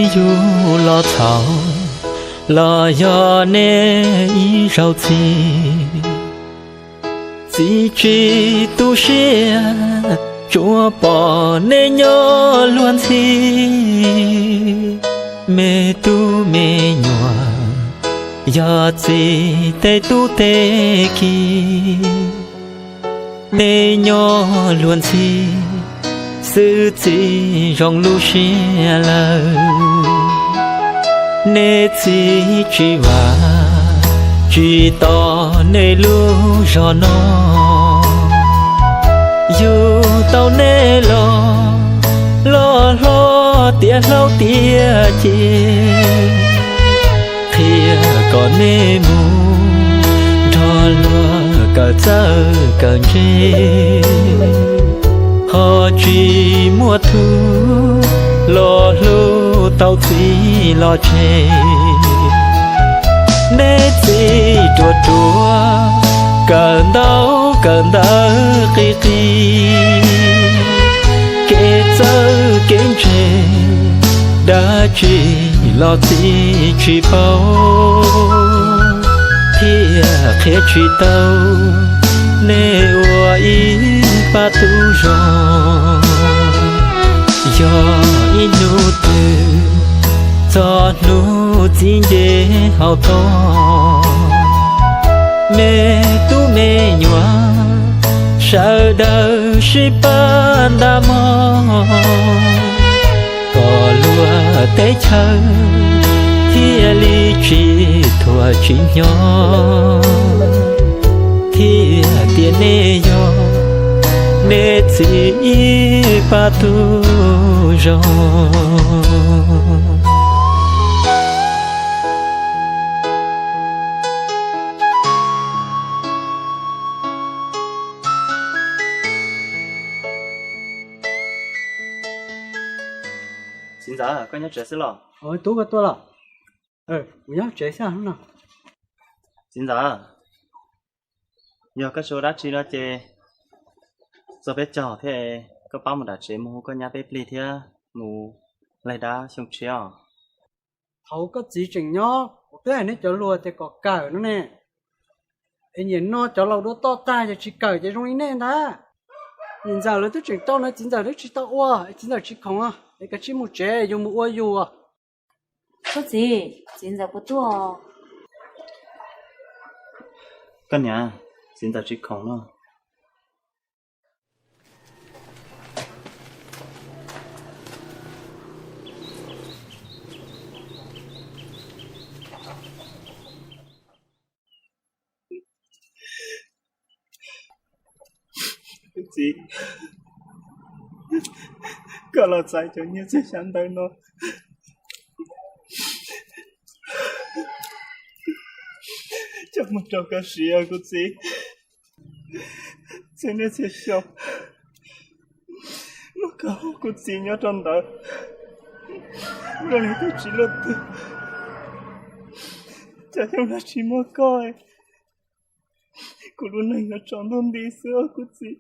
Yug los txhaum los yog nej ib zaug txiv, txiv tsis tu siab, tsuas pom nej nyob luag ntxhi. Me tub me nyuam, yog txiv tej tub tej ki, nej nyob luag ntxhi, xwb txiv zoo lub siab lawm. Nej txiv tsis vam, tsis tos nej lub zog no, yug tau nej los, loj hlob tiav hlob tiav ceg, qhia kom nej mus nrog luag kawm txawj kawm ntse, ho tsis muaj tug los hlub tau txiv los tseg. Nej txiv ruam ruam, kawm ntaub kawm ntawv qis qis, kev txawj kev ntse, dab tsi los txiv tsis paub, thiaj qhia tsis tau nej ua ib pab tub zoo. Yog ib hnub twg txog hnub txiv nce hauv toj, me tub me nyuam sawv daws sib pab nta mog, kom luag teb chaws thiaj li tsis thuam tsis hnyo, thiaj tias nej yog nej txiv ib pab tub zoo. Txiv ntxawm, koj nyob tsev xwb los? Tub, koj tuaj los? Kuv nyob tsev xwb no. Txiv ntxawm, yog koj tsis ua dab tsi no ces txog peb caug thiab, koj pab mus nram tsev mus hu koj nyab peb plig thiab mus laig dab xyoo tshiab os. Thaum koj txiv tseem nyob kuv twb hais nej cov luag tias kom kawm no ne. Es nim no cov laus dua toj tag ces tsis kawm ces zoo li nej ntag. Niam ntxawm lawv twb tseem tau no, txiv ntxawm twb tsis tau ua, txiv ntxawm tsis khoom, es kav tsij mus tsev, yus mus ua yus. Koj txiv, txiv ntxawm puas tuaj? Koj niam, txiv ntxawm tsis khoom no. Kuv txiv, koj los txais cov nyiaj txiag xyab ntawv no coj mus rau koj siv os kuv txiv. Txhua niaj txhua xyoo muab koj kuv txiv nyob rau ntawd, luaj li twb tsis luaj twg. Cas xyoo no tsis muaj koj, kuv lub neej yuav tsaus ntuj nti xwb os kuv txiv.